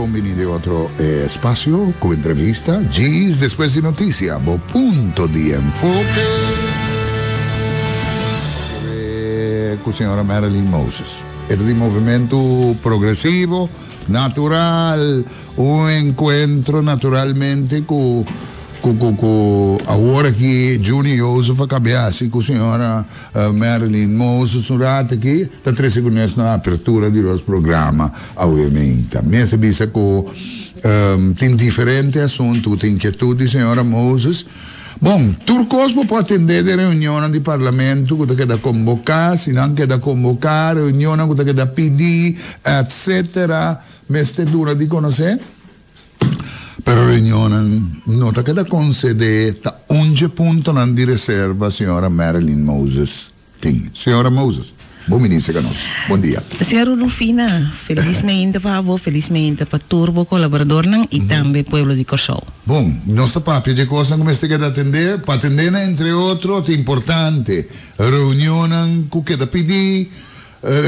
Bon bini den otro espacio cu entrevista djis despues di noticia, bo punto di enfoke cu señora Marilyn Moses. E ta di Movimento Progresivo Natural, un encuentro naturalmente cu cu cu cu awor aki Juni Joseph a cabia haci cu señora Marilyn Moses un rato aki ta trece cu nos na apertura di nos programa awe meinta. Mi a bisa cu tin diferente asunto cu ta inquietud di señora Moses. Bon, tur cos bo por atende den reunionnan di parlamento cu ta keda conboca, si nan keda conboca, reunionnan cu ta keda pidi, etcetera, mester duna di conoce. Pero reunionnan no ta keda concede ta un dje puntonan di reserva señora Marilyn Moses tin. Señora Moses, bo minister ka nos. Bon dia. Señor Rufina, felis meinta pa abo, felis meinta pa tur bo colaboradornan y tambe pueblo di Corsou. Bon, nos ta papia dje cosnan cu mester keda atende, pa atende nan entre otro ta importante reunionnan cu keda pidi,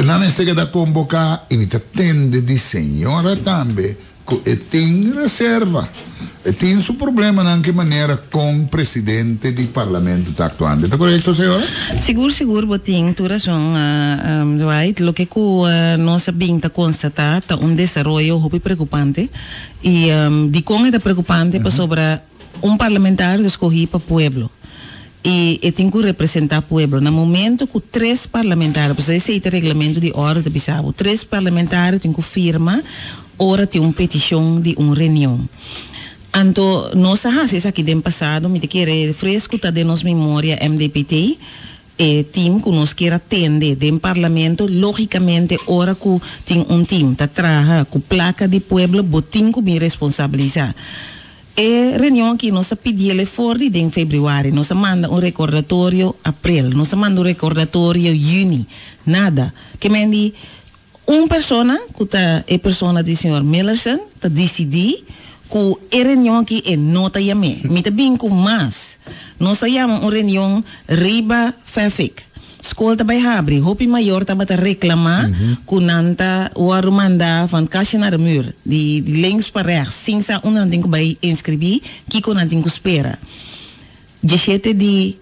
nan mester keda conboca y mi ta tende di señora tambe Cu e tin reserva. E tin su problemanan cu e manera con presidente di parlamento ta actuando. Ta corecto, señora? Sigur, sigur bo tin tur razon, Dwight. Loke cu nos a bin ta constata ta un desaroyo hopi preocupante. Y dicon e ta preocupante? Pasobra un parlamentario ta scogi pa pueblo. Y e tin cu representa pueblo. Na momento cu tres parlamentario, pasobra esey ta reglamento di orde ta bisa bo, tres parlamentario tin cu firma ora tin un peticion di un reunion. Anto nos a haci esaki den pasado, mi ta kere fresco ta den nos memoria MDPT, e team cu nos kier a tende den parlamento, logicamente ora cu tin un team ta traha cu placa di pueblo bo tin cu bin responsabilisa. E reunion aki nos a pidiel e for di den februari, nos a manda un recordatorio april, nos a manda un recordatorio juni, nada. Ke men di un persona cu ta e persona di señor Millerson ta dicidi cu e reunion aki e no ta yam'é. Mi ta bin cu mas. Nos a yama un reunion riba Fefik. Skol ta bai habri. Hopi mayor tabata reclama cu nan ta wordo manda van kastje naar de muur, di links pa rechts, sin sa unda nan tin cu bai inscribi, kico nan tin cu spera. Dieshete di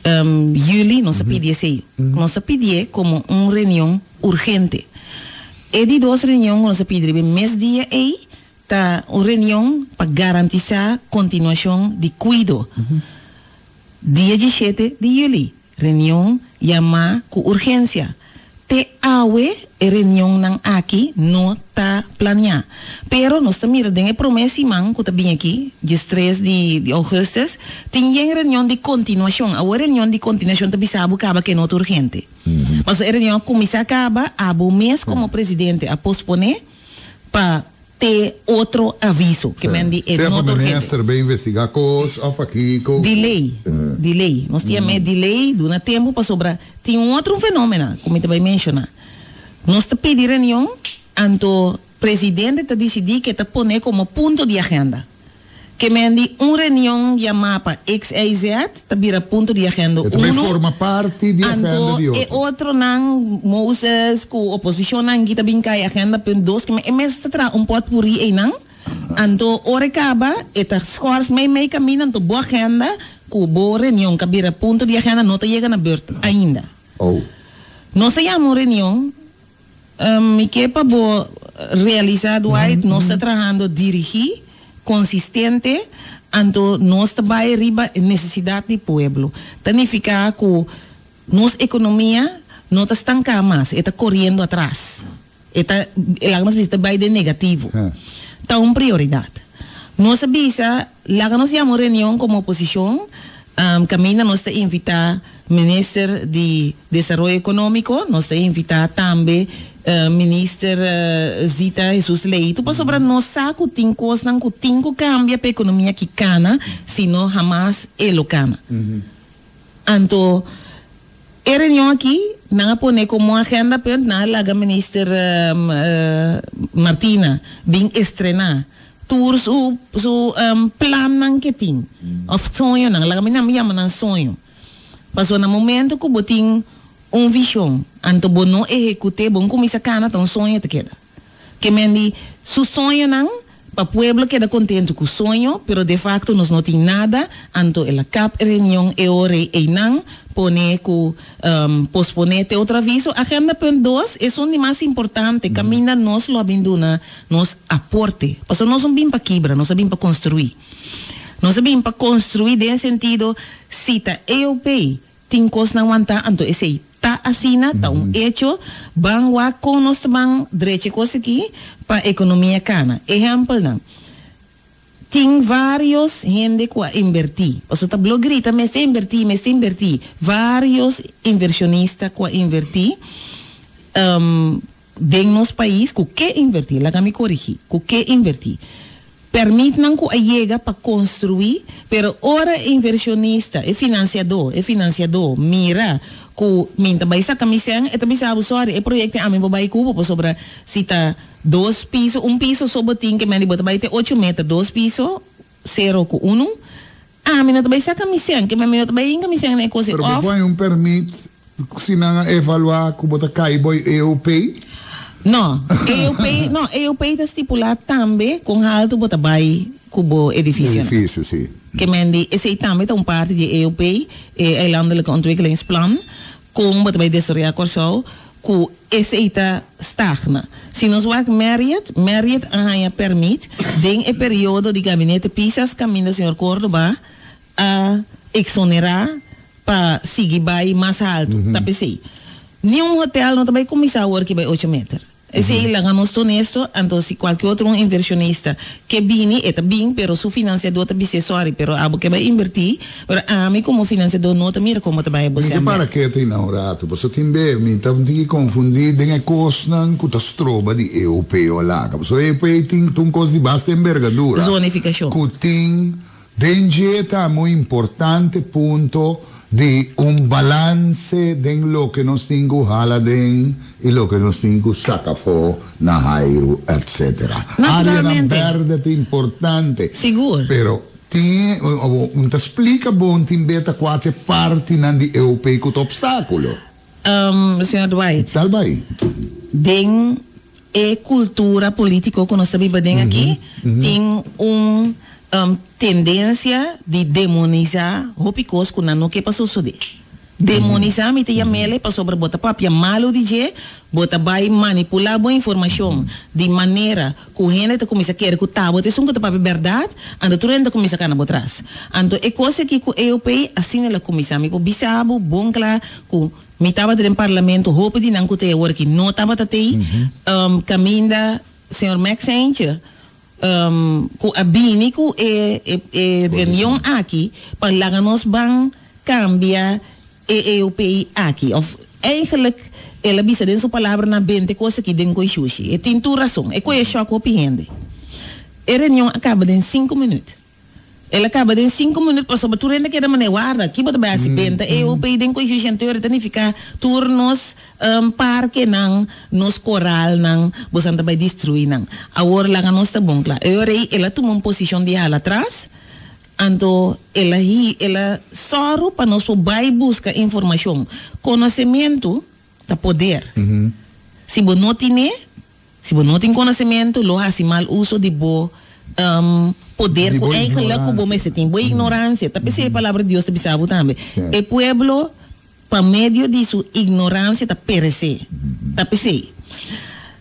juli nos a pidi esey. Nos a pidié como un reunion urgente. E di dos reunion cu nos a pidi riba e mes dia ey ta un reunion pa garantisa continuacion di cuido. Dia dieshete di juli. Reunion yamá ku urgensia. Te awe e reunionnan aki no ta planiá. Pero nos ta mira den e promé siman ku ta bini aki, diestres di di ougùstus, tin yen reunion di kontinuashon. Awor e reunion di kontinuashon ta bisa bo kaba ku e no ta urgente. Pasobra e reunion a kuminsá kaba, abo mes komo presidente a posponé pa. Te otro aviso. Ke men di e Sea no pa ta urgente. minister bay investiga cos of akico. Delay, delay. Nos tin yam'é delay, duna tempu pasobra tin un otro fenomena ku mi ta bay menshoná. Nos ta pidi reunion, anto presidente ta disidí ke ta pone komo punto di agenda. Ke men di un reunion yamá pa X, Y, Z ta bira punto di agenda E ta bay uno, forma parti di agenda anto di e otro. otronan, Moses ku oposicionnan ki ta bin kai agenda punt dos, ke men e mes ta traha un potpuri einan, anto ora e kaba e ta schors mei mei kaminda, anto bo agenda ku bo reunion ka bira punto di agenda no ta yega na beurt ainda. Oh. Nos a yama un reunion. Mi ke pa bo realisá, Dwight, nos ta trahando dirigí, konsistente, anto nos ta bai riba e nesesidat di pueblo. Ta nifiká ku nos ekonomia no ta stanká mas, e ta koriendo atras. E ta, laga nos bisa, ta bai den negativo. Ta un prioridat. Nos a bisa, laga nos yama un reunion komo oposishon, kaminda nos ta invitá Minister di Desaroyo Ekonómiko, nos ta invitá tambe Minister Zita Jesus Leito pasobra nos sa ku tin kosnan ku tin ku kambia pa ekonomia ki kana, si no hamas e lo kana. Anto e reunion aki nan a pone komo agenda punt, nan a laga Minister Martina bin estrená tur su su plannan ke tin òf soñonan, laga mi nan yama nan soño. Pasobra na momento ku bo tin un vishon, anto bo no ehekut'é, bo no kuminsá kana, ta un soño ta keda. Ke men di su soñonan pa pueblo keda kontentu ku soño, pero de facto nos no tin nada, anto el a kap e reunion e ora einan, pone ku posponé te otro aviso. Agenda punt dos, esun di mas importante, kaminda nos lo a bin duna nos aporte. Pasobra nos no bin pa kibra, nos a bin pa konstruí. Nos a bin pa konstruí den sentido si ta EOP tin kosnan wantá, anto esei ta asina, ta un echo. Ban wak kon nos ta ban drecha e kos aki pa ekonomia kana. Ehèmpelnan, tin vários hende ku a inbertí, pasobra ta blo grita mester inbertí, mester inbertí. Vários invershonista ku a invertí den nos pais ku ke invertí, laga mi korigí, ku ke invertí. Pèrmitnan ku a yega pa konstruí, pero ora e invershonista, e finansiadó, e finansiadó mira ku mi ta bai saka mi sèn, e ta bisa bo, sòri, e proyekto ami bo bai ku bo pasobra si ta dos piso, un piso so bo tin ke mende bo ta bai te ocho meter, dos piso, sero ku unu, ami no ta bai saka mi sèn, ke mi no ta bai hinka mi sèn na e kos ei Pero bo òf. por haña un pèrmit Si nan a evaluá ku bo ta kai bo e EOP? No, EOP, no, EOP ta stipulá tambe kon haltu bo ta bai ku bo edifisionan. Edifisio, si. Ke men di esei tambe ta un parti di e EOP, e Eilandelijke Ontwikkelingsplan, kon bo ta bai desaroyá Kòrsou, ku esei ta stagna. Si nos wak Marriott, Marriott a haña pèrmit den e periodo di gabinete Pisas kaminda señor Cordoba a eksonerá pa sigui bai mas haltu. Ta p'esei, niun hotel no ta bai kuminsá awor ki bai ocho meter. Esei laga nos ta honesto, anto si kualke otro un invershonista ke bini, e ta bin, pero su finansiadó ta bis'é sòri, pero abo ke bai invertí, pero ami komo finansiadó no ta mira komo ta bai bo Mi ke sèn para bèk. ketu einan un ratu, pasobra tin be mi ta un tiki konfundí den e kosnan ku ta stroba di EOP o laga. Pasobra EOP tin un kos di basta embergadura Zonifikashon. ku tin Den dje ta un importante punto di un balanse den loke nos tin ku hala den i loke nos tin ku saka afó na hairu etc. Áreanan Naturalmente. bèrdè ta importante. Sigur. Pero tin, awor un ta splika bon tin beta kua ta e partinan di EOP ku ta opstákulo. Señor Dwight. Tal bai. Den e cultura politico cu nos ta biba den aki tin un tendencia di demonisa hopi cos cu nan no ke pa sosode. Demonisa mi ta yamele pasobra bo ta papia malo di dje, bo ta bay manipula bo informacion di manera cu hende ta cuminsa kere cu ta bo ta esun cu ta papia berdad, anto tur hende ta cuminsa cana bo tras. Anto e cos aki cu EOP asina el a cuminsa. Mi por bisa bo bon cla cu Mi tabata den parlamento, hopi di nan ku ta e awor aki no tabata tei, kaminda señor Max Heintje ku a bini ku e e reunion aki pa laga nos ban kambia e EOP aki. Of eigenlijk el a bisa den su palabranan bente kos aki den koe shushi. E tin tur rason. E koe a shòk hopi hende. E reunion a kaba den sinku minüt. El a kaba den sinku minüt pasobra tur hende keda manera warda ki bo ta bai hasi benta e OP den Constitution Theory ta nifiká tur nos parkenan, nos koralnan bosan ta bai destruí nan. Awor laga nos ta bon kla. E ora ei el a tuma un posishon di hala atras anto el a hi el a sòru pa nos por bai buska informashon. Konosementu ta poder. Si bo no tin'é. Si bo no tin konosementu, lo hasi mal uso di bo poder ku eigenlijk ku bo mester tin. Bo ignoransia. Ta p'esei e Palabra di Dios ta bisa bo tambe, E pueblo pa medio di su ignoransia ta peresé. Ta p'esei.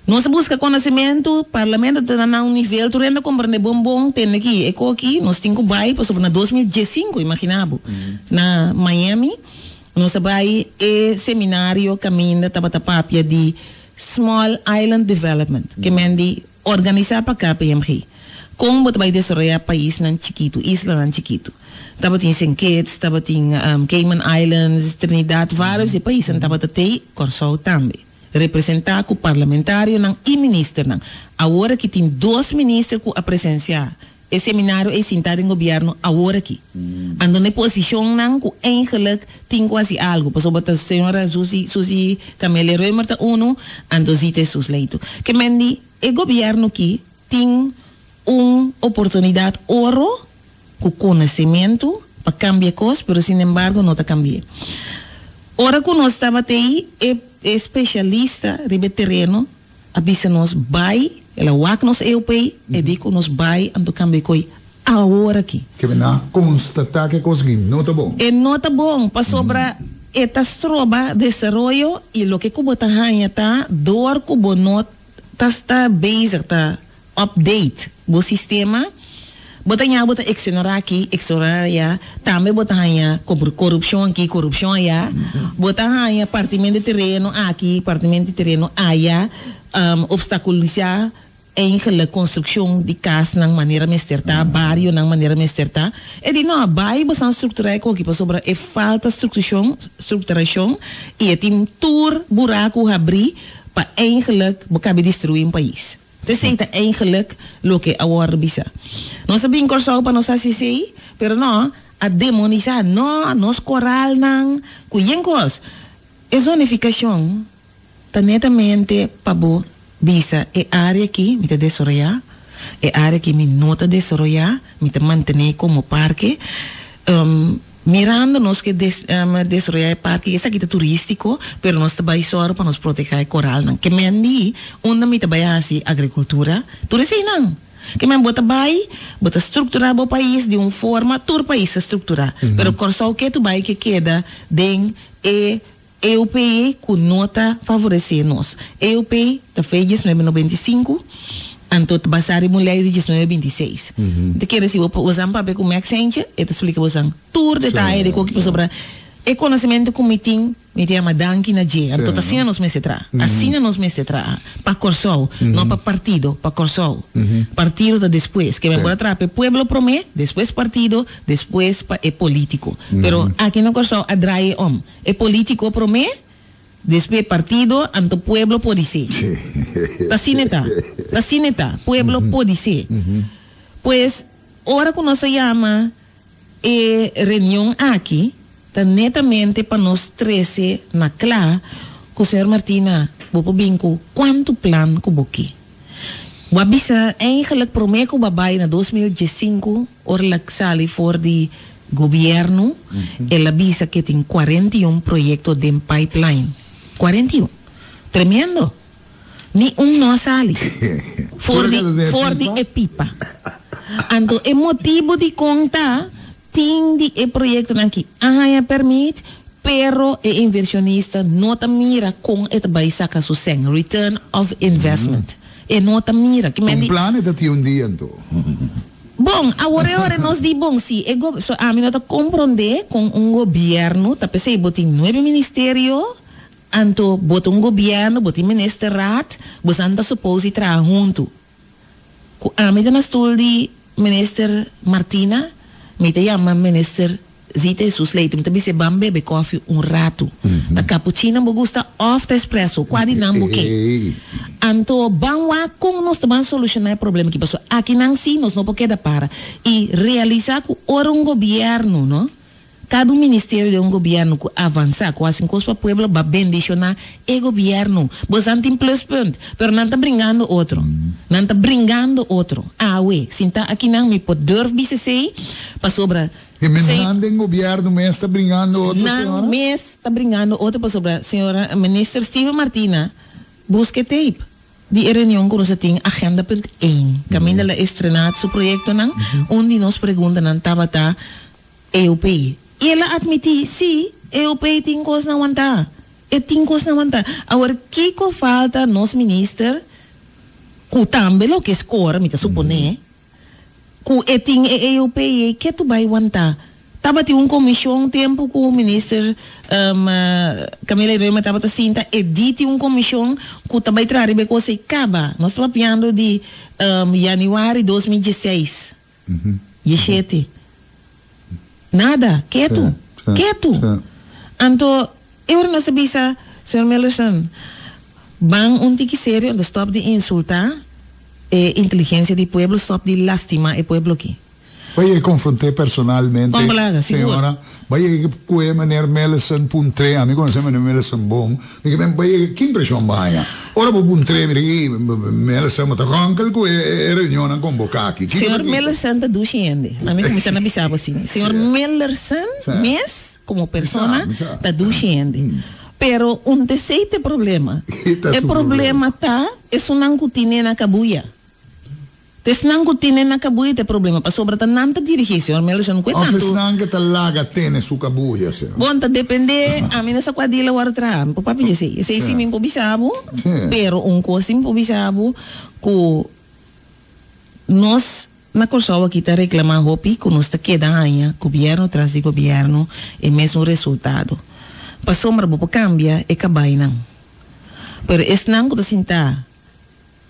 Nos a buska konosementu, parlamento ta na un nivel, tur hende a komprendé bon bon, tende ki e koki nos tin ku bai, pasobra na 2015, imaginá bo, na Miami, nos a bai e seminario kaminda tabata papia di Small Island Development, ke men di organisá pa KPMG. Kon bo ta bai desaroyá paisnan chikitu, islanan chikitu. Tabatin Saint Kitts, tabatin Cayman Islands, Trinidad, vários di e paisnan tabata tei, Kòrsou tambe, representá ku parlamentarionan i ministernan. Awor aki tin dos minister ku a presensiá E seminario ei sintá den gobièrnu awor aki. Anto na e posishonnan ku eigenlik tin ku hasi algu, pasobra ta señora Susi Susi Camelia Römer ta unu, anto Zita Jesus Leito. Ke men di e gobièrnu ki tin un oportunidat oro ku konosementu pa kambia kos, pero sinembargo no ta kambi'é. Ora ku nos tabata ei, e e spesialista riba e tereno a bisa nos bai. El a wak nos EOP, e di ku nos bai anto kambia e koi awor aki. Ke men a konstatá ku e kos aki no ta bon. E no ta bon pasobra e ta stroba desaroyo i loke ku bo ta haña ta dor ku bo no ta sta bezig ta update bo sistema, bo ta ña bo ta exonerá aki, exonerá aya, tambe bo ta haña korupshon aki, korupshon aya, bo ta haña partimentu di tereno aki, partimentu di tereno aya, obstakulisá eigenlijk konstrukshon di kasnan manera mester ta, barionan manera mester ta. E di no, bai bo san strukturá e koki pasobra e falta struktushon, strukturashon i e tin tur buraku habrí pa eigenlijk bo kabe destruí un pais. Esei ta eigenlijk loke a wòrdu bisa. Nos a bin Kòrsou pa nos hasi esei, pero no a demonisá, no, nos koralnan ku yen kos. E zonifikashon ta netamente pa bo bisa e área aki mi ta desaroyá, e área aki mi no ta desaroyá, mi ta mantené komo parke. Mirando nos ke desaroyá e parke, esaki ta turístiko, pero nos ta bai sòru pa nos protehá e koralnan. Ke men di unda mi ta bai hasi agrikultura, tur eseinan. Ke men bo ta bai, bo ta strukturá bo pais di un forma, tur pais ta strukturá, pero Kòrsou ke tu bai ke keda den e EOP ku no ta favoresé nos. EOP ta fe 1995, anto ta basá riba un lei di 1926. Mi ta kere si bo bosan papia ku Max Heintje, e ta splika bosan tur detaye di koki pasobra e konosementu ku mi tin, mi ta yama danki na dje. Anto ta asina nos mester traha. Asina nos mester traha pa Kòrsou, no pa partido, pa Kòrsou. Partido ta despues. Ke men por a traha pa e pueblo promé, despues partido, despues pa e polítiko. Pero aki na Kòrsou a draai e om. E politico prome, despues e partido, anto pueblo podisé. Ta asina e ta. Ta asina e ta. Pueblo podisé. Pues, ora cu nos a yama e reunion aki, ta netamente pa nos trece na cla cu señor Martina, bo por bin cu cuanto plan cu bo ki. Bo a bisa eigenlijk prome cu bo a bay na 2015, Ora el a sali for di gobierno, el a bisa ke tin 41 proyecto den pipeline. 41. Tremendo! Ni un no a sali for di for di e pipa. Anto e motibo dikon ta tin di e proyectonan ki a haña permit, pero e inversionista no ta mira kon e ta bai saka su sèn, return of investment. E no ta mira. Ki men Un di. plan e ta tin un dia anto. Bon, awor e ora nos di bon si e go, so ami no ta comprende con un gobierno ta pesey bo tin nuebe ministerio, anto bo ta un gobierno, bo tin ministerraad, bosan ta suppose di traha hunto. Cu ami ta na stoel di minister Martina, mi ta yama minister Zita Jesus Leito, mi ta bis'é ban bebe kòfi un ratu. Ta kapuchino bo gusta òf ta espresso? Kua di nan bo ke? Anto ban wak kon nos ta ban solushoná e problema aki pasobra akinan sí nos no por keda para i realisá ku ora un gobièrnu no, kada un ministerio den un gobièrnu ku avansá, ku hasi un kos pa pueblo ba bendishoná e gobièrnu. Bosan tin pluspunt, pero nan ta bringando otro. Nan ta bringando otro. Awe, sintá akinan mi por durf bisa esei pasobra E men nan den gobierno mes ta bringando otro señora? Nan mes ta bringando otro pasobra señora minister Steven Martina busca e tape di e reunion cu nos a tin agenda punt een caminda la estrena su proyectonan un di nos preguntanan tabata EOP y el a admiti si EOP tin cos na wanta e tin cos na wanta awor kico falta nos minister cu tambe loke score mi ta supone. Ku e tin e EOP ei ke tu bai wantá. Tabatin un komishon tempu ku minister Camila Römer tabata sinta e di tin un komishon ku ta bai traha riba e kos ei kaba. Nos ta papiando di yanüari 2016, dieshete. Nada, ketu, ketu. Anto e ora nos a bisa señor Millerson ban un tiki serio anto stop di insultá. E inteligencia di pueblo stop di lastima e pueblo aki. Bai e confronté personalmente Con balaga, sigur. señora. Bai e cu e meneer Millison puntré, ami conoce meneer Millison bon, mi ke men bai e ki impresion bo haña? Ora bo puntré mi di Millison bo ta ronkel cu e reunionnan conboca aki. Kiko ta Señor kiko? Millerson ta dushi hende. Ami cuminsa na bisa bo asina. Señor Millerson mes como persona Mi sa, mi sa. ta dushi hende. Pero un t'esei t'e problema. E problema ta esunnan ku tine na kabuya. T'esnan ku tine na kabuya t'e problema, pasobra ta nan ta dirigí, señor Melson, ku e Of tantu. esnan ke ta laga tene su kabuya, señor. Bon, ta dependé, ami no sa kua dia lo wòrdu traha, mi por papia dje esei. Esei sí mi por bisa bo, pero un kos sí mi por bisa bo, ku nos na Kòrsou aki ta reklamá hopi ku nos ta keda haña gobièrnu tras di gobièrnu e mesun resultado. Pasobra bo por kambia e kabainan, pero esnan ku ta sintá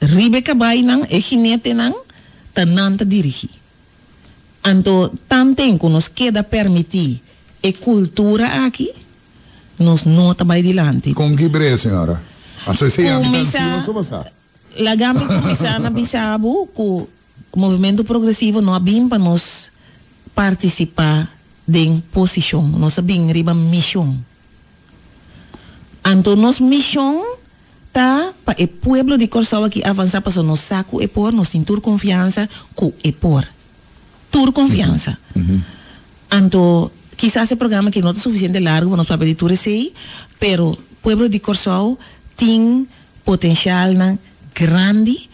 Riba e kabainan, e ginetenan, ta nan ta dirigí. Anto, tanten ku nos keda permití e kultura aki, nos no ta bai dilanti. Kon ki brea, señora? Aso esei ami ta ansioso pa sa. Laga mi kuminsá na bisa bo ku Movementu Progresivo no a bin pa nos partisipá den posishon. Nos a bin riba mishon. Anto nos mishon Ta pa e pueblo di Kòrsou aki avansá pasobra nos sa ku e por, nos tin tur konfiansa ku e por. Tur konfiansa. Anto kisas e programa aki no ta sufisiente largu pa nos papia di tur esei, pero pueblo di Kòrsou tin potensialnan grandi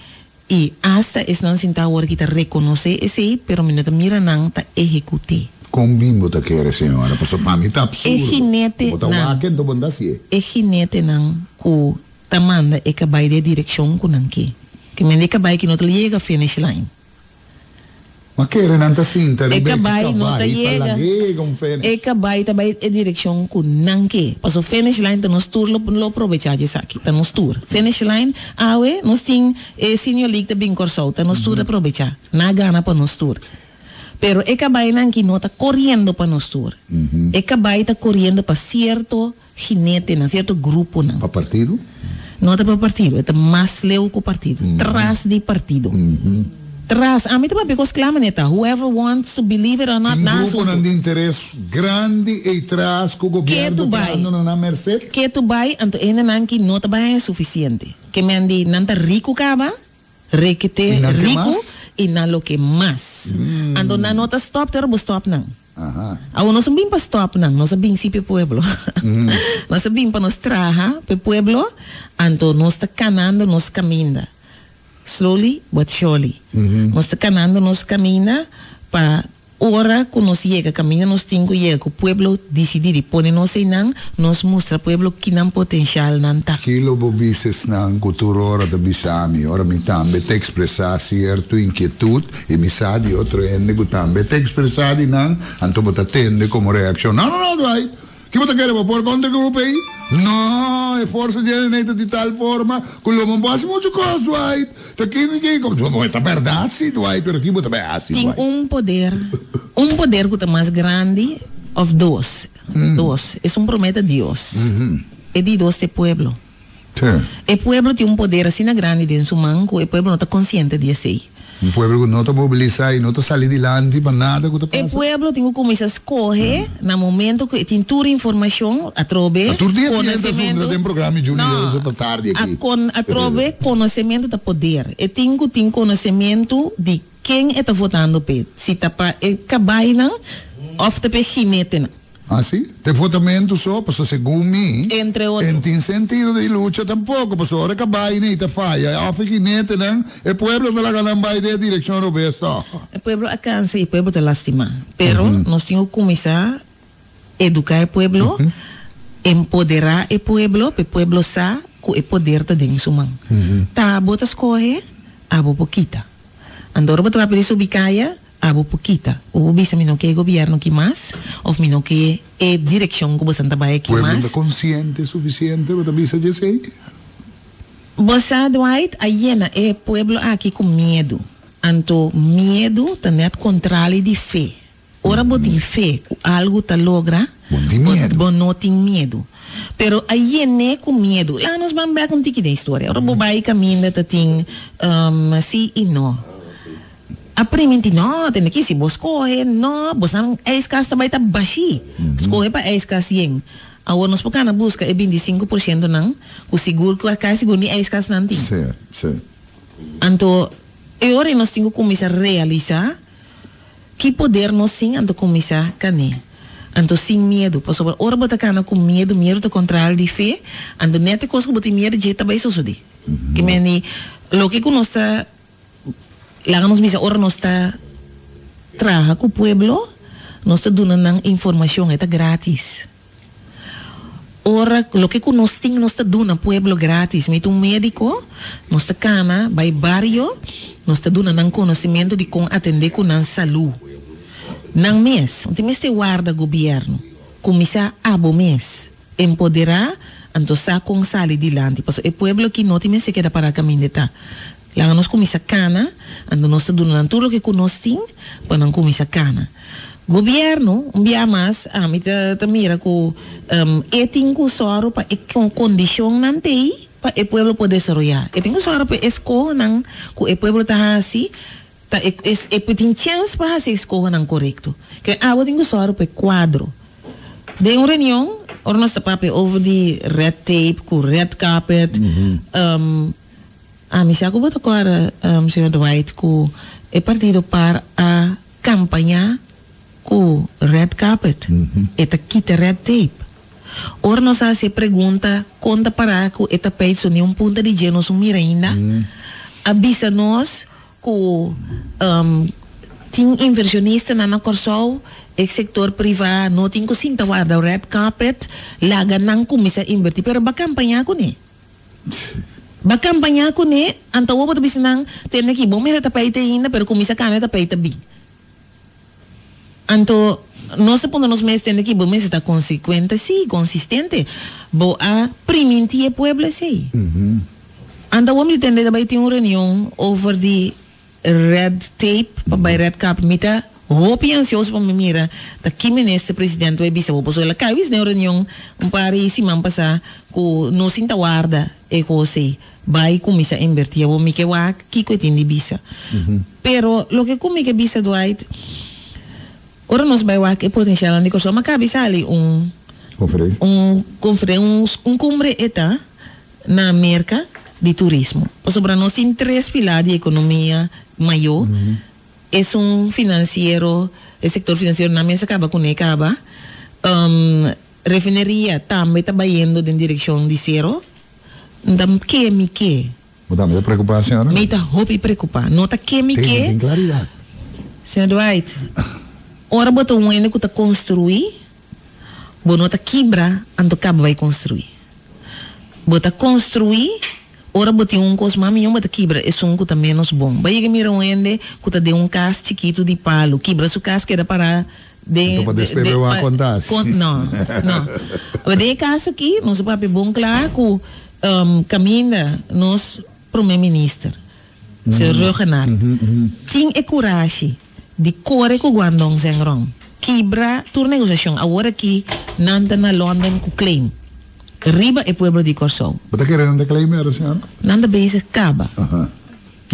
i asta esnan sintá awor aki ta rekonosé esei, pero mi no ta mira nan ta ehekut'é. Kon bin bo ta kere, señora? Pasobra pa mi ta absurdo. E Bo ta ginetenan. wak ento bo no ta hasié. E ginetenan ku ta manda e kabai den e direkshon ku nan ke. Ke mende e kabai ki no ta yega finish line. Ma kere nan ta sinta E riba e kabai no ta kabai pa yega. laga yega un finish. E kabai ta bai e direkshon ku nan ke. Pasobra finish line ta nos tur lo lo probechá dje esaki. Ta nos tur. Finish line, awe nos tin e Senior League ta bin Kòrsou. Ta nos tur ta probechá. Nan a gana pa nos tur. Pero e kabainan ki no ta koriendo pa nos tur. E kabai ta koriendo pa sierto ginetenan, sierto gruponan. Pa partido? No ta pa partido, e ta mas leu ku partido, tras di partido. Tras, ami ta papia kos kla manera ta, whoever wants to believe it or not, Tin nan asuntu. gruponan di interes grandi ei tras ku Ke gobierno tu ta bai, trahando na nan merced. ke tu bai, anto e hendenan ki no ta bai haña sufisiente. Ke men di nan ta riku kaba, Rekete I nan ke riku mas? i nan lo ke mas. Anto nan no ta stop te ora bo stop nan. Awor nos no bin pa stop nan, nos a bin si p'e pueblo. Nos a bin pa nos traha p'e pueblo, anto nos ta kanando nos kaminda. Slowly but surely. Nos ta kanando nos kaminda pa Ora ku nos yega kaminda nos tin ku yega ku pueblo disidí di pone nos einan, nos mustra pueblo ki nan potenshalnan ta. Ki lo bo bisa esnan ku tur ora ta bisa mi, ora mi tambe ta ekspresá sierto inkietut i mi sa di otro hende ku tambe ta ekspresá di nan, anto bo ta tende komo reakshon, No, no, no, Dwight! Ki bo ta kere bo por kontra e grupo ei? No, e forsa di hende ta di tal forma ku lo bo hasi muchu kos, Dwight. Ta kiko i kiko. Bo ta bèrdat si, Dwight, pero ki bo ta bai hasi, Tin Dwight? un poder, un poder ku ta mas grandi òf dos, dos. Esun promé ta Dios. E di dos ta e pueblo. E pueblo tin un poder asina grandi den su man ku e pueblo no ta konsiente di esei. Un pueblo ku no ta mobilisá i no ta sali dilanti pa nada ku ta E pasa. pueblo tin ku kuminsá skohe na momento ku e tin tur informashon atrobe A tur dia tin hende konosementu. zundra den programa i Juni No, Joseph ta tardi a aki. kon atrobe konosementu ta poder. E tin ku tin konosementu di ken e ta votando p'e, si ta pa e kabainan òf ta pa e ginetenan. Ah si? Te votamentu so, pasobra segun mi, Entre otro. en tin sentido di lucha tampoco, pasobra ora ka bai nei ta faya, of e ginetenan, e pueblo ta laga nan bai den e direccion robes toch. E pueblo a cansa y e pueblo ta lastima, pero nos tin cu cuminsa educa e pueblo, empodera e pueblo, pa e pueblo sa cu e poder ta den su man. Ta abo ta scoge, abo por kita. Anto ora bo ta papia di subi caya, Abo por kita. Bo por bisa mi no ke e gobierno ki mas of mi no ke e direccion cu bosan ta bay aki Pueblo mas. ta consciente suficiente bo ta bisa dje esey? Bo sa Dwight a yena e pueblo aki cu miedu. Anto miedu ta net contrali di fe. Ora bo tin fe cu algo ta logra Bo no tin miedu. bo no tin miedu. Pero a yen'é cu miedu. Laga nos ban bek un tiki den historia. Ora bo bay caminda ta tin si y no. A priminti, no, tende ki si bo skohe, no, bosan ijskast ta bai ta bashí. Skohe pa ijskast yen. Awor nos por kana buska e 25% nan ku sigur ku a kai sigur ni ijskast nan tin. Sí, sí. Anto e ora ei nos tin ku kuminsá realisá ki poder nos tin anto kuminsá kané. Anto sin miedu, pasobra ora bo ta kana ku miedu, miedu ta kontral di fe, anto nèt e kos ku bo tin miedu dje ta bai sosodé. Ke meni loke ku nos ta laga nos bisa ora nos ta traha ku pueblo, nos ta duna nan informashon, e ta gratis. Ora loke ku nos tin nos ta duna pueblo gratis. Mi ta un médiko, nos ta kana bai bario, nos ta duna nan konosementu di kon atendé ku nan salú. Nan mes, un tin mester warda gobièrnu, kuminsá abo mes, empoderá, anto sa kon sali dilanti. Pasobra e pueblo aki no tin mester keda pará kaminda e ta. Laga nos kuminsá kana, anto nos ta duna nan tur loke ku nos tin pa nan kuminsá kana. Gobièrnu, un bia mas, ami ta ta mira ku e tin ku sòru pa e kondishonnan t'ei pa e pueblo por desaroyá. E tin ku sòru pa e eskohonan ku e pueblo ta hasi ta e e tin chèns pa hasi e eskohonan korekto. Ke abo tin ku sòru pa e kuadro. Den un reunion, ora nos ta papia over di red tape ku red carpet, Ami sa ku bo ta kòrda, señor Dwight, ku e partido par a kampañá ku red carpet. E ta kita red tape. Ora nos a hasi e pregunta kon ta pará ku e tapijt so ni un punta di dje nos un mira ainda, a bisa nos ku tin invershonistanan na Kòrsou, e sektor privá no tin ku sinta warda red carpet, laga nan kuminsá invertí, pero bo a kampañá kuné. Ba kampañá kuné, anto awor bo ta bisa nan, Tende aki, bo mira tapijt ainda, pero kuminsá kana e tapijt ta bin. Anto, nos ta puntra nos mes, Tende aki, bo mester ta konsekuente? Sí, konsistente. Bo a primintí e pueblo esei. Anto awor mi ta tende ta bai tin un reunion over di Red tape pa bai red carpet mi ta hopi ansioso pa mi mira ta ki minister president bai bisa bo pasobra el a kai wis den un reunion un par di siman pasa ku no sinta warda e kos ei bai kuminsa inverti awor mi ke wak kiko e tin di bisa pero loke ku mi ke bisa Dwight ora nos bai wak e potensialnan di Kòrsou mi a kabi sali un un un kumbre e ta. Na Merka di turismo. Pasobra nos tin tres pilar di ekonomia mayó, esun finansiero, e sektor finansiero nan mes a kaba kuné kaba, refineria tambe ta bayendo den direkshon di sero. N ta ke mi ke. Bo tambe ta preokupá, señora? Mi ta hopi preokupá. No ta ke mi ke. Tin klaridat. Señor Dwight, ora bo ta un hende ku ta konstruí, Bo no ta kibra anto kaba bai konstruí. Bo ta konstruí ora bo tin un kos mas mihó bo ta kibra esun ku ta ménos bon. Bo a yega mira un hende ku ta den un kas chikitu di palu, kibra su kas keda pará den Anto pa despues bo a konta asi. No, no. Den e kaso aki nos a papia bon kla ku kaminda nos prome minister, señor Rhuggenaath, tin e kurashi. Di kore ku Guangdong Zhengrong kibra tur negosiashon awor aki nan ta na London ku claim riba e pueblo di Kòrsou. Bo ta kere nan ta claim era señora? Nan ta bezig kaba.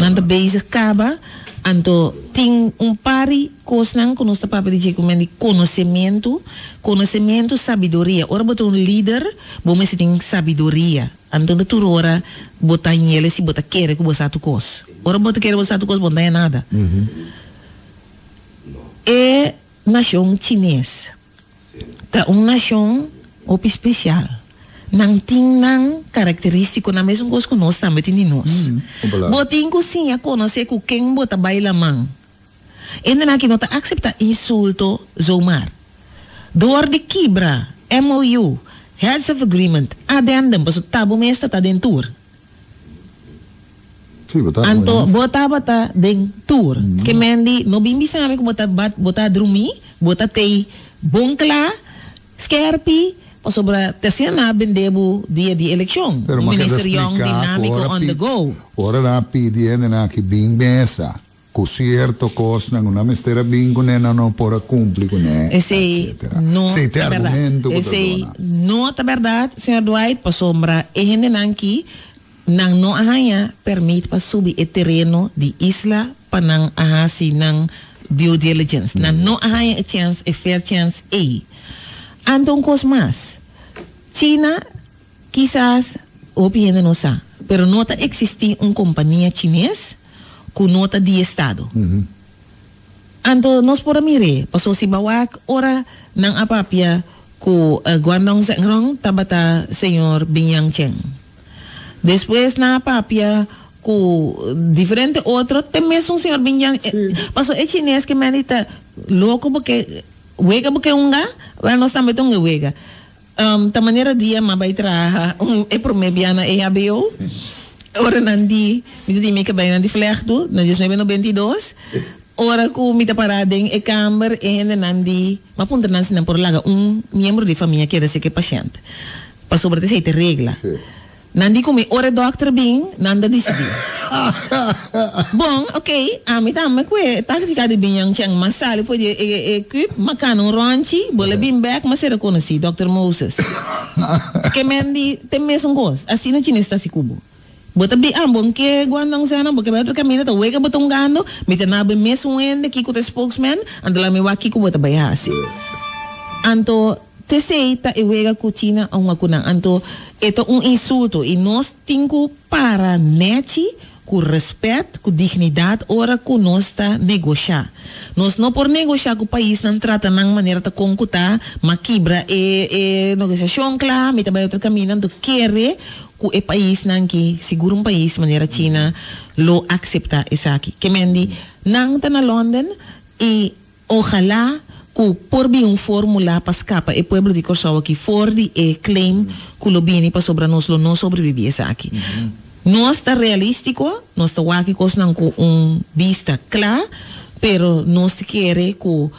Nan ta bezig kaba anto tin un par di kosnan ku nos ta papia di dje ku men di konosementu, konosementu, sabiduria. Ora bo ta un lider bo mester tin sabiduria. Anto no tur ora bo ta yele si bo ta kere ku bo sa tur kos. Ora bo ta kere bo sa tur kos bo no ta haña nada. E nashon chines ta un nashon hopi spesial. Nan tin nan karakteristikonan mesun kos ku nos tambe tin di nos. Bo tin ku siña konosé ku ken bo ta bai laman. Hendenan aki no ta akseptá insulto zomaar. Dor di kibra MOU, Heads of Agreement, addendum, pasobra ta bo mes ta ta den tur. Sí, bo ta Anto bo tabata den tur. Ke men di, no bin bisa mi ku bo ta bat, bo ta drumí, bo ta tei bon kla, skerpi, pasobra te asina nan a bende bo dia di elekshon. Pero Un mi a keda minister yòn, splika ku dinámiko, ora on the pi, go. ora nan a pidi hendenan aki bin mesa. Ku sierto kosnan ku nan mester a bin kuné nan no por a kumpli kuné, Esei etcetera. no Esei ta e ta bèrdat. argumento ku ta Esei dona. no ta bèrdat, señor Dwight, pasobra e hendenan ki nan no a haña pèrmit pa subi e tereno di isla pa nan a hasi nan due diligence. Nan no a haña e chèns, e fair chèns ei. Anto un kos mas, China Kisas hopi hende no sa, pero no ta eksistí un kompania chines ku no ta di estado. Anto nos por a mir'é, paso si bo wak ora nan a papia ku Guangdong Zhengrong tabata señor Binyang Chen. Despues nan a papia ku diferente otro te mesun señor Binyang, paso e chines ke mende ta loko bo ke wega bo ke hunga, wèl nos tambe ta hunga e wega. Ta manera dia m'a bai traha un e promé bia na EHBO. Ora nan di, mi ta di mi kabeinan di flègtu na diesnuebe 92. Ora ku mi ta pará den e kamber e hendenan di, m'a puntra nan si nan por laga un miembro di famia keda seke pashènt. Pasobra ta esei ta regla. Nan di ku mi ora e dòkter bin, nan ta disidí. Bon, okey, ami tambe ku e táktika di bin Yang Cheng. M'a sali for di e kùp, m'a kana un rònchi, bo la bin bèk, m'a ser rekonosí, dòkter Moses. Ke men di te mesun kos, asina chines ta hasi ku bo. Bo ta bin, ah, bo n ke Guangdong Zhenhua, bo ke bai otro kaminda, ta wega bo ta hungando, mi ta na bo e mesun hende kiko ta e spokesman, anto laga mi wak kiko bo ta bai hasi. Anto. T'esei ta e wega ku China a hunga ku nan. Anto e ta un insulto i nos tin ku para nèchi, ku rèspèt, ku dignidat ora ku nos ta negoshá. Nos no por negoshá ku paisnan trata nan manera ta kon ku ta, m'a kibra e e negosiashon kla, mi ta bai otro kaminda. Anto kere ku e paisnan ki, sigur un pais manera China lo akseptá esaki. Ke men di nan ta na London i Ojalá ku por bin un fórmula pa skapa e pueblo di Kòrsou aki for di e claim ku lo bini pasobra nos lo no sobrebibí esaki. Nos ta realístiko, nos ta wak e kosnan ku un bista kla, pero nos ta kere ku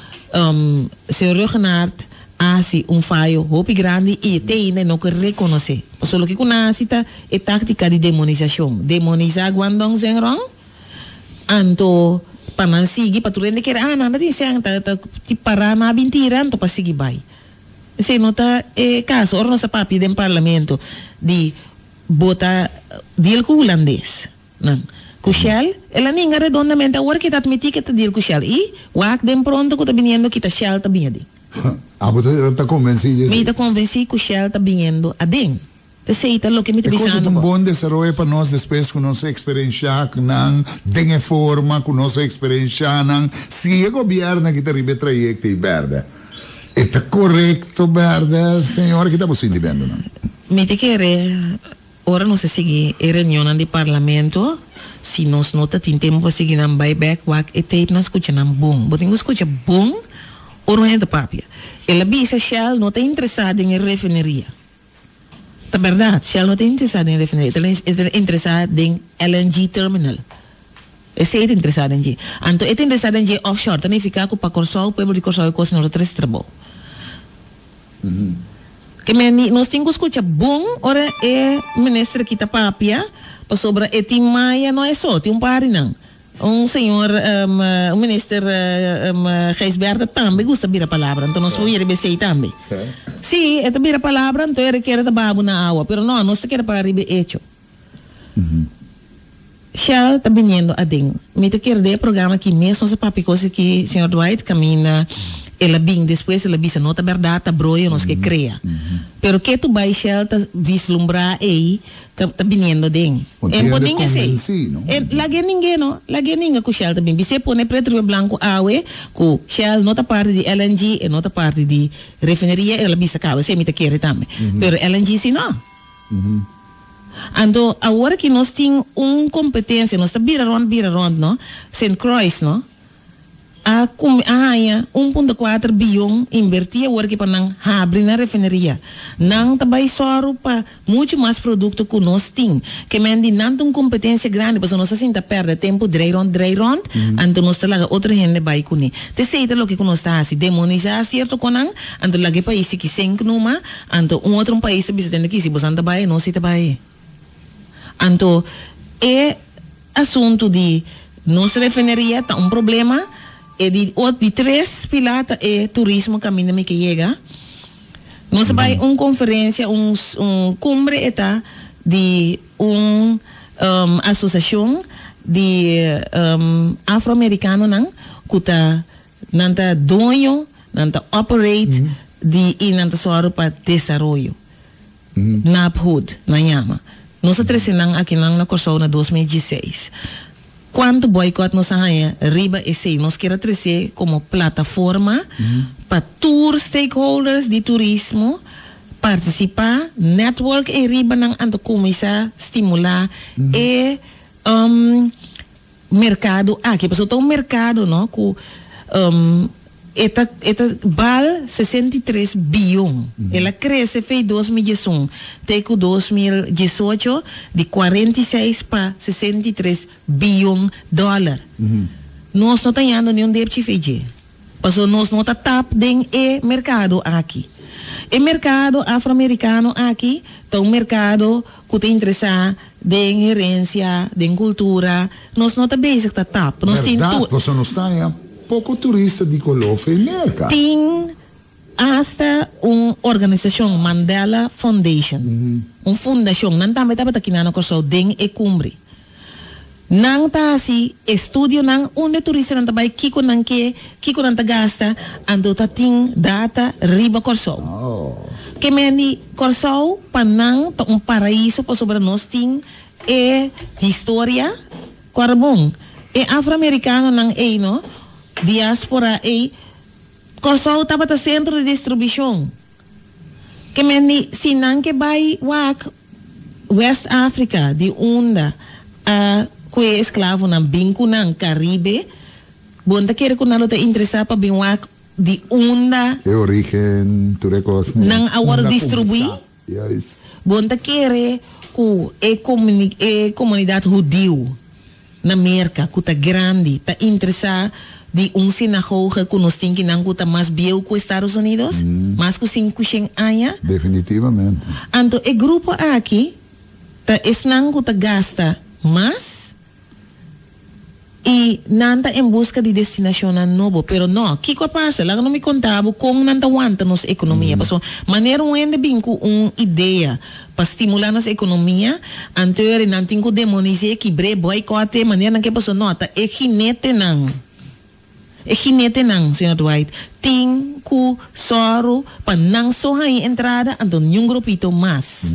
señor Ruggenaath a hasi un fayo hopi grandi i e te ainda e no ke rekonosé. Pasobra loke ku nan a hasi ta e táktika di demonisashon, demonisá Guangdong Zhengrong, Anto pa nan sigui pa tur hende kere ah nan ta tin sèn ta ta ti para nan a bin tira anto pa sigui bai. Esei no ta e kaso ora nos a papia den parlamento di bo ta deal ku hulandes nan ku Shell el a ninga redondamente awor ke ta admiti ke ta deal ku Shell i wak den pronto ku ta biniendo kita Shell ta bini aden. Abo ta konvensí dje Mi ta konvensí ku Shell ta biniendo aden. Esei ta loke mi ta E cosa bisando ta un bo. bon desaroyo pa nos despues ku nos eksperenshá nan den e forma ku nos a eksperenshá nan. Si e gobièrnu aki ta riba e trayekto ei bèrdè, e ta korekto bèrdè, señora? Kita bo sinti bendo nan? Mi ta kere ora nos a sigui e reunionnan di parlamento, si nos no ta tin tempu pa sigui nan bai bèk wak e tapenan skucha nan bon. Bo tin ku skucha bon ora un hende ta papia. El a bisa Shell no ta interesá den e refineria. Ta berdad, Shell no ta interesá den refineria, e ta interesá den LNG terminal. Esei ta interesá den dje. Anto e ta interesá den dje offshore, ta nifiká ku pa Kòrsou, pueblo di Kòrsou e kos no ta trese trabou. Ke men di, nos tin ku skucha bon ora e minister aki ta papia, pasobra e tin maya no e so, tin un par di nan. Un señor, un minister Gijsbertha tambe gusta bira palabra, anto nos por yera riba esey tambe. Sí, e ta bira palabra, anto e rekere ta babu na awa, pero no, nos ta kere para riba e hecho. Shell ta biniendo aden. Mi ta kere den e programa aki mes nos a papia cos aki, señor Dwight, caminda el a bin despues el a bisa no ta berdad, ta broyo nos ke crea. Pero ke tu bay Shell ta vislumbra ey Ta ta biniendo den. Un En por tiende ninga esei. konvensí, no? En lag'é ning'é no. Lag'é ninga ku Shell ta bin. Bis'é pone pretu riba blanku awe ku Shell no ta parti di LNG, e no ta parti di refineria, el a bisa kaba. Esei mi ta kere tambe. Pero LNG si no. Anto awor aki nos tin un kompetensia, nos ta bira rònt bira rònt no. Sint Croix no. A cumi a haña 1.4 biyon inverti awor ki pa nan habri nan refineria. Nan ta bay sòru pa mucho mas producto cu nos tin. Ke men di nan ta un competencia grandi pasobra nos ta sinta perde tempo drei rond drei rond anto nos ta laga otro hende bay cune. T'esey ta loke cu nos ta haci, demonisa cierto conan anto laga e pais sigui senk numa anto un otro un pais ta bisa tende ki si bosan ta bay nos si ta bay. Anto e asuntu di nos refineria ta un problema, e di ot di tres pila ta e turismo kaminda mi ke yega. Nos a bai un konferensia, un un kumbre e ta di un asosiashon di afroamerikanonan ku ta nan ta doño, nan ta operate di i nan ta sòru pa desaroyo. NAPHOD, nan yama. Nos a trese nan akinan na Kòrsou na 2016. Kuantu boycott nos a haña riba esei? Nos kier a trese komo plataforma pa tur stakeholders di turismo partisipá, network ei riba nan anto kuminsá stimulá e merkado aki. Pasobra ta un merkado no ku e ta e ta bal 63 bion. El a krese fei 2011 te ku 2018 di 46 pa 63 bion dòler. Nos no ta yando niun depchi fei dje. Pasobra nos no ta tap den e merkado aki. E merkado afroamerikano aki ta un merkado ku ta interesá den herensia, den kultura. Nos no ta bezig ta tap. Nos tin Bèrdat, tur. pasobra nos ta haña poko turista di koló fei Merka. Tin asta un organisashon, Mandela Foundation, un fundashon. Nan tambe tabata kiná na Kòrsou den e kumbre. Nan ta hasi estudionan unda e turistanan ta bai, kiko nan ke, kiko nan ta gasta, anto ta tin data riba Kòrsou. Ke men di Kòrsou pa nan ta un paraiso pasobra nos tin e historia kòrda bon. E afroamerikanonan ei no, diaspora ei, Kòrsou tabata sentro di distribushon. Ke men di si nan ke bai wak West Africa di unda a kue esklavonan bin ku nan Caribe, bo no ta kere ku nan lo ta interesá pa bin wak di unda E origen, tur e kosnan. nan a wòrdu Unda distribuí? kuminsá. Juist. Bo no ta kere ku e e komunidat hudiu na Merka ku ta grandi ta interesá di un sinagoge ku nos tin kinan ku ta mas bieu ku Estados Unidos, mas ku 500 aña? Definitivamente. Anto e grupo aki ta esnan ku ta gasta mas I nan ta en buska di destinashonnan nobo. Pero no, kiko a pasa? Laga no mi konta bo kon nan ta wanta nos ekonomia. Pasobra manera un hende bin ku un idea pa stimulá nos ekonomia, anto ora nan tin ku demonis'é, kibr'é, bòikòt'é, manera nan ke. Pasobra no, ta e ginetenan, e ginetenan, señor Dwight, tin ku sòru pa nan so haña entrada, anto niun grupito mas.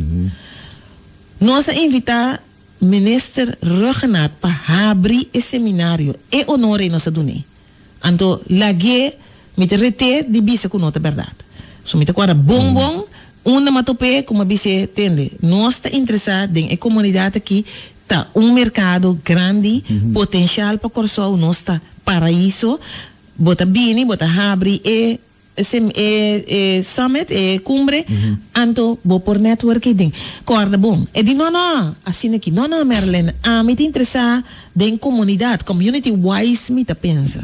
Nos a invitá Minister Rhuggenaath pa habri e seminario, e honor ei nos a dun'é. Anto lag'é, mi ta ret'é di bisa ku no ta bèrdat. So mi ta kòrda bon bon unda m'a top'é ku m'a bis'é, tende, nos ta interesá den e komunidat aki, ta un merkado grandi, potenshal pa Kòrsou, nos ta paraiso, bo ta bini, bo ta habri e. E e summit, e cumbre, anto bo por network ei den. Corda bon. E di, no, no, asina aki, no, no, Marilyn, ami ta interesa den comunidad, community wise mi ta pensa.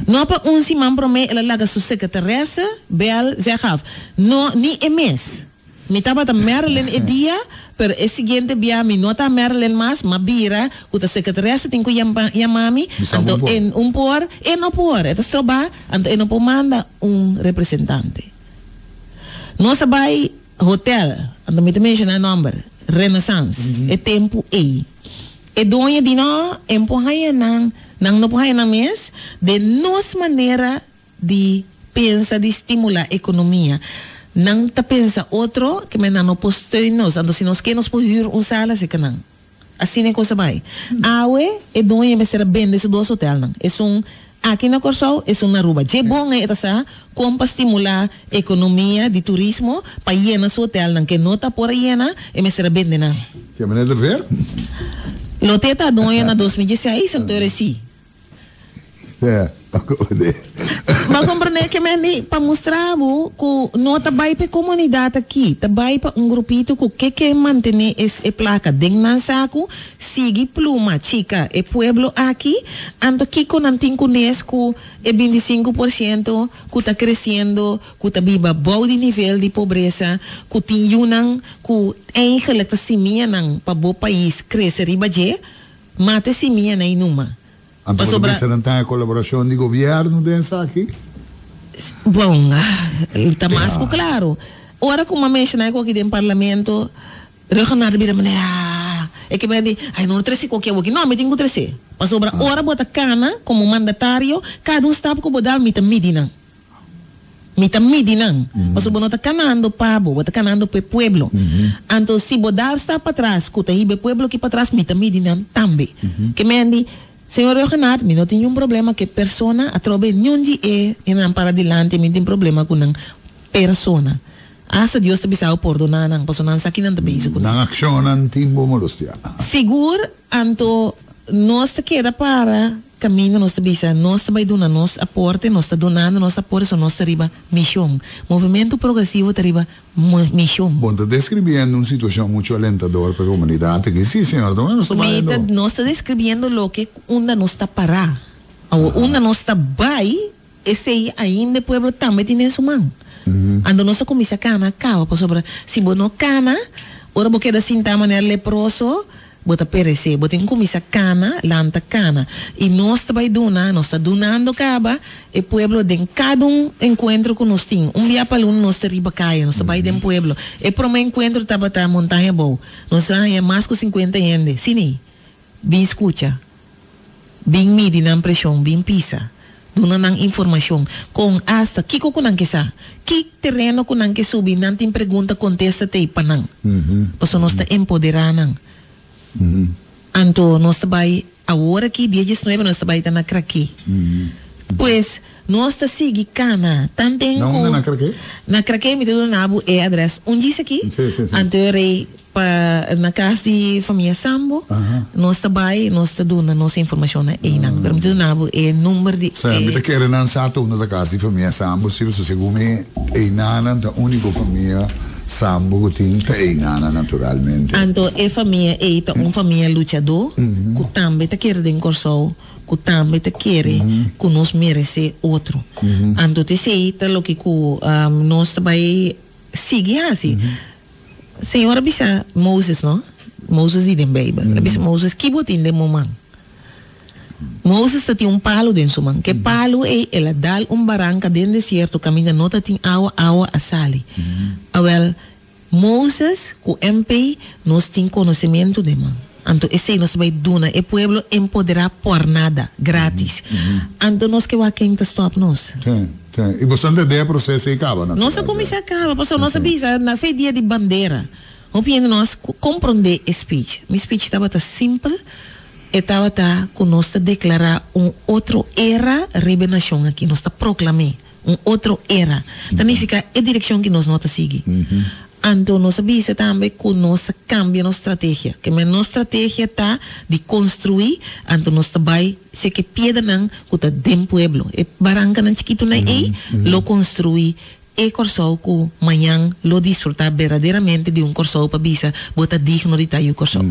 No pa un siman prome el a laga su secretaresse bel zeg af, no, ni e mes. Mi tabata Marilyn e dia, pero e siguiente bia mi no ta Marilyn mas, m'a bira ku ta secretaressa tin ku yama mi, Bisa bo anto por. e un por, e no por, e ta strobá, anto e no por manda un representante. Nos a bai hotel, anto mi ta menshoná e nòmber, Renaissance, e tempu ei. E doño di no, e no por haña nan, nan no por haña nan mes, den nos manera di pensa di stimula economia. Nan ta pensa otro ke men nan no por steun nos, anto si nos ke nos por huur un sala seka nan. Asina e cosa bai. Awe e doño mester a bende su dos hotelnan, esun aki na Corsou, esun na Aruba. Dje bon e ta sa con pa stimula economia di turismo pa yena su hotelnan ke no ta por a yena, e mester a bende nan. Ke meneer de Veer? Lo te ta doño na 2016, anto e si. Bo a komprendé ke men di pa mustra bo ku no ta bai pa e komunidat aki, ta bai pa un grupito ku ke ke mantené es e plaka den nan saku, sigui pluma chika e pueblo aki, anto kiko nan tin kunes ku e 25% ku ta kresiendo, ku ta biba bou di nivel di pobresa, ku tin yunan ku eigenlijk ta simianan pa bo pais krese riba dje, mata e simianan ei numa. Anto bo ta Pasobra. bisa nan ta kolaborashon di gobièrnu den esaki? Bon, ta mas ku klaro. Ora ku mi a menshoná e koki den parlamento, Rhuggenaath ta bira manera, ah, e ke mira di, ai no trese koki awoki. No, mi tin ku trese. Pasobra ora bo ta kana komo mandatario, kada un stap ku bo dal mi ta midi nan. Mi ta midi nan. Pasobra bo no ta kanando pa bo, bo ta kanando pa e pueblo. Anto si bo dal stap patras ku ta hiba e pueblo aki patras, mi ta midi nan tambe. Ke men di, Señor Rhuggenaath, mi no tin niun problema ku e persona, atrobe niun di e hendenan para dilanti mi tin problema ku nan persona. Asta Dios ta bisa bo pordoná nan, pasobra nan sa ki nan ta bezig ku nan. Nan akshonnan tin bo molostiá. Sigur, anto nos ta keda para kaminda nos ta bisa nos ta bai duna nos aporte, nos ta dunando nos aporte, so nos ta riba mishon. Movementu Progresivo ta riba mishon. Bon ta deskribiendo un situashon muchu alentador pa e komunidat aki. Sí, señor, ta nos ta Mi ta, bayendo. nos ta deskribiendo loke unda nos ta pará. Awor, unda nos ta bai, esei ainda e pueblo tambe tin den su man. Anto nos a kuminsá kana kaba, pasobra si bo no kana, ora bo keda sintá manera leproso, Bo ta peresé. Bo tin ku kuminsá kana, lanta kana. I nos ta bai duna, nos ta dunando kaba e pueblo den kada un enkuentro ku nos tin. Un bia pa luna nos ta riba kaya, nos ta bai den pueblo. E promé enkuentro tabata Montaña Abou. Nos a haña mas ku sinkuenta hende. Sini, bin skucha. Bin midi nan preshon, bin pisa. Duna nan informashon. Kon, asta, kiko ku nan ke sa. Ki tereno ku nan ke subi, nan tin pregunta, kontesta t'ei pa nan. Pasobra nos ta empoderá nan. Anto nos ta bai awor aki, dia diesnuebe nos ta bai ta na Kraké. Pues, nos ta sigui kana tanten Na ku. unda na Kraké? Na Kraké mi ta duna bo e adrès un djis aki. Sí, sí, sí. Anto e rei Pa na kas di famia Sambo nos ta bai nos ta duna nos informashon na einan pero mi ta duna bo e number di Sa mi ta e. kere nan sa tur na ta kas di famia Sambo si pasobra segun mi einanan ta uniko famia Sambo ku tin ta einanan naturalmente. Anto e famia ei ta un famia luchadó ku tambe ta kere den Kòrsou ku tambe ta kere ku nos meresé otro anto t'esei ta loke ku nos ta bai sigui hasi. Señor a bisa Moses, no? Moses di den Bijbel. A bisa Moses, ki bo tin den bo man? Moses ta tin un palu den su man. Ke palu ei el a dal un baranka den desierto kaminda no ta tin awa, awa a sali. Awel, Moses ku MP nos tin konosementu den man. Anto esei nos ta bai duna e pueblo empoderá por nada, gratis. Anto nos ke wak ken ta stòp nos? Sí, sí. I boso a tende e proseso ei kaba, Nos a naturalmente. kuminsá kaba, pasobra nos a bisa na fe dia di bandera. Hopi hende no a komprondé e speech. Mi speech tabata simpel, e tabata ku nos ta deklará un otro era riba e nashon aki. Nos ta proklam'é. Un otro era. Ta nifiká e direkshon ki nos no ta sigui. Anto nos a bisa tambe ku nos a kambia nos strategia. Ke men nos strategia ta di konstruí, anto nos ta bai seke e piedranan ku ta den pueblo. E barankanan chikitunan ei lo konstruí e Kòrsou ku mañan lo disfrutá berdaderamente di un Kòrsou pa bisa bo ta digno di ta yu Kòrsou.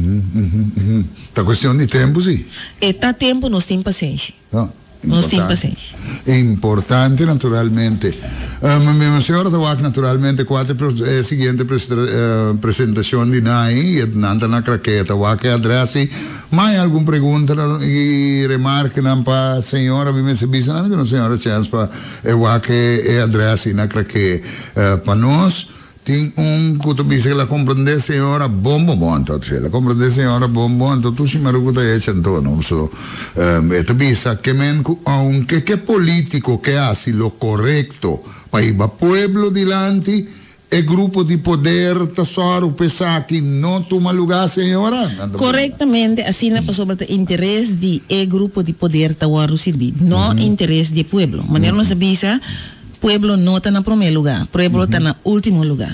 Ta kuestion di tempu si. E ta tempu, nos tin pasenshi. Nos tin pasenshi. Importante naturalmente. Mi señora ta wak naturalmente cua ta e siguiente presentacion di nan y nan ta na Kraké. Ta wak e adres y ma hay algun pregunta y remarkenan pa señora mi mester bisa nan mi duna señora chens pa e wak e adres y na Kraké pa nos. Tin un ku ta bisa ku el a komprendé señora bon bon bon anto el a komprendé señora bon bon anto tur shimaru ku ta hecha anto no so e ta bisa ke men ku ounke ke politiko ke hasi lo korekto pa hiba pueblo dilanti e grupo di poder ta sòru pa esaki no tuma lugá señora nan ta Korektamente asina pasobra ta interes di e grupo di poder ta wòrdu sirbi no interes di e pueblo manera nos a bisa. Pueblo no ta na promé lugá, pueblo ta na último lugá.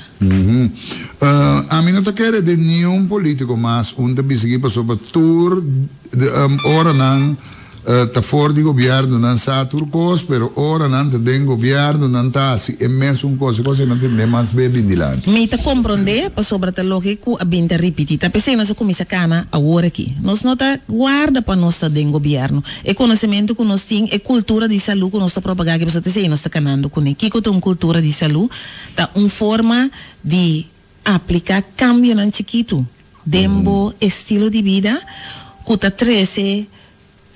Ami no ta kere den niun polítiko mas un ta bisa aki pasobra tur ora nan ta for di gobièrnu nan sa tur kos pero ora nan ta den gobièrnu nan ta hasi e mesun kos e kos ei nan tende mas be bin dilanti. Mi ta komprondé pasobra ta loke ku a bin ta ripití. Ta p'esei nos a kuminsá kana awor aki. Nos no ta warda pa nos ta den gobièrnu. E konosementu ku nos tin, e kultura di salú ku nos ta propagá aki, pasobra ta esei nos ta kanando kuné. Kiko ta un kultura di salú? Ta un forma di apliká kambionan chikitu den bo estilo di bida ku ta trese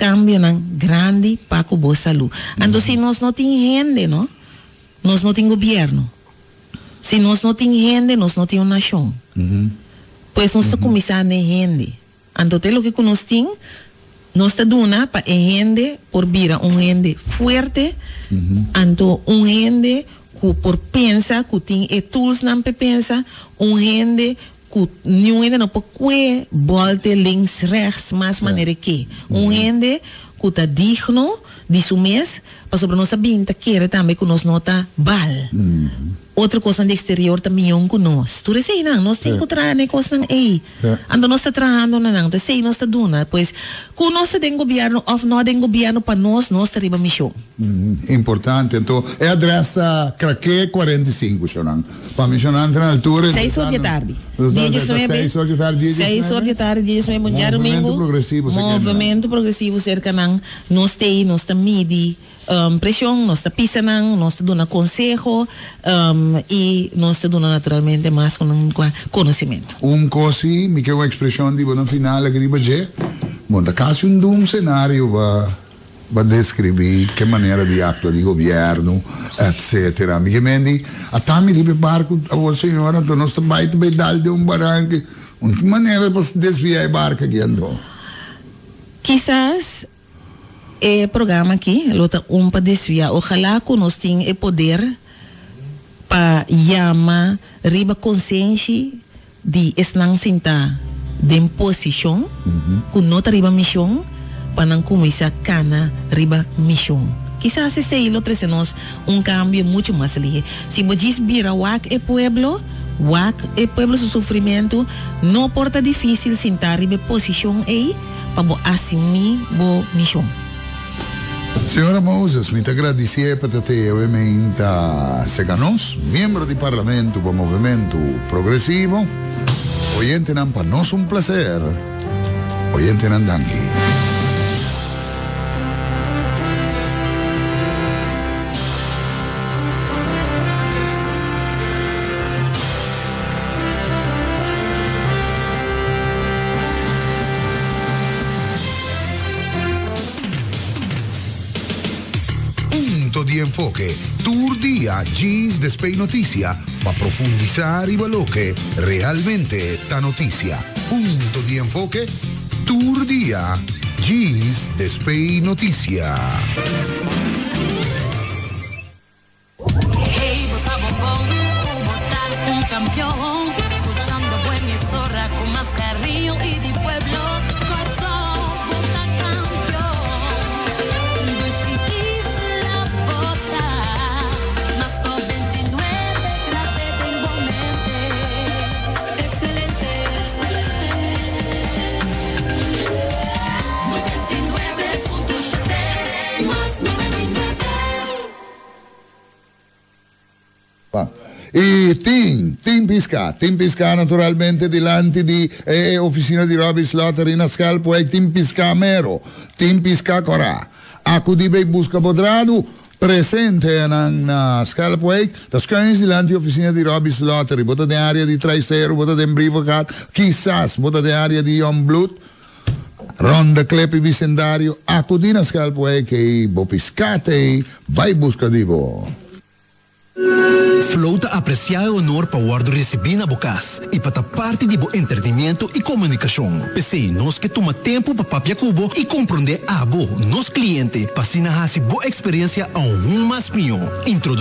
kambionan grandi pa ku bo salú. Anto si nos no tin hende, no, nos no tin gobièrnu. Si nos no tin hende, nos no tin un nashon. Pues nos ta kuminsá n'e hende. Anto te loke ku nos tin, nos ta duna pa e hende por bira un hende fuerte, anto un hende. ku por pensa, ku tin e toolsnan p'e pensa, un hende ku niun hende no por kue bòlte links rèchts mas manera e ke. Un hende ku ta digno di su mes, pasobra nos a bin ta kere tambe ku nos no ta bal. Otro kosnan di eksterior ta mion ku nos. Tur eseinan, nos tin ku traha na e kosnan ei. Anto nos ta trahando na nan. Anto esei nos ta duna. Pues, ku nos ta den gobièrnu òf no den gobièrnu, pa nos, nos ta riba mishon. Importante. Anto e adrès ta Kraké 45, shonnan. Pa mi shonnan ta na altura. Seis or di tardi. Dia diesnuebe. Seis or di tardi, dia diesnuebe. Seis or di tardi, dia diesnuebe, un djadumingu. Movementu Progresivo serka nan. Movementu Progresivo serka nan. Nos t'ei, nos ta midi. Presion, nos ta pisa nan, nos ta duna conseho y nos ta duna naturalmente mas cu nan cua conocimento. Un cos si, mi ke un expresion di bo na final aki riba dje, bo ta casi un doom scenario pa pa describi ke manera di actua di gobierno etc. Mi ke men di ata mi riba e barco awor señor anto nos ta bay ta bay dal den un baranca, un manera pa desvia e barco aki anto. Kisas E programa aki lo ta un pa desvia. Ojalá ku nos tin e poder pa yama riba konsenshi di esnan sintá den posishon ku no ta riba mishon pa nan kuminsá kana riba mishon. Kisas esei lo trese nos un kambio muchu mas lihe. Si bo djis bira wak e pueblo, wak e pueblo su sufrimentu, no por ta difísil sintá riba e posishon ei. pa bo asumí bo mishon. Señora Moses, mi ta gradisié pa ta te awe meinta serka nos, miembro di Parlamento pa Movementu Progresivo. Oyentenan pa nos un placer. Oyentenan danki. Punto di Enfoke, tur dia djis despey noticia pa profundisa riba loke realmente ta noticia. Punto di Enfoke, tur dia djis despey noticia. Hey bo sa bon bon cu bo ta un campeon Scuchando bo emisora cu mas cariño y di pueblo Corsou bo ta campeon Dushi isla bo ta Mas 99 grab'e den bo mente Excelente 99.7 Mas 99. Y tin, tin pisca, tin pisca naturalmente dilanti di e oficina di Robbie's Lottery na Schelpwijk, tin pisca mero, tin pisca cora. Acudi bay busca bo dradu, presente nan na Schelpwijk, ta schuins dilanti oficina di Robbie's Lottery, bo ta den area di Tricero, bo ta den Brievengat, kisas bo ta den area di Jongbloed, Ronda klep i bisendario akudí na Schelpwijk ei bo piská t'ei bai buska di bo. Flow ta apresiá e honor pa wòrdu risibí na bo kas i pa ta parti di bo entretenimentu i komunikashon. P'esei nos ke tuma tempu pa papia ku bo i komprondé abo, nos kliente, pa asina hasi bo eksperensia aun mas mihó. Introdu.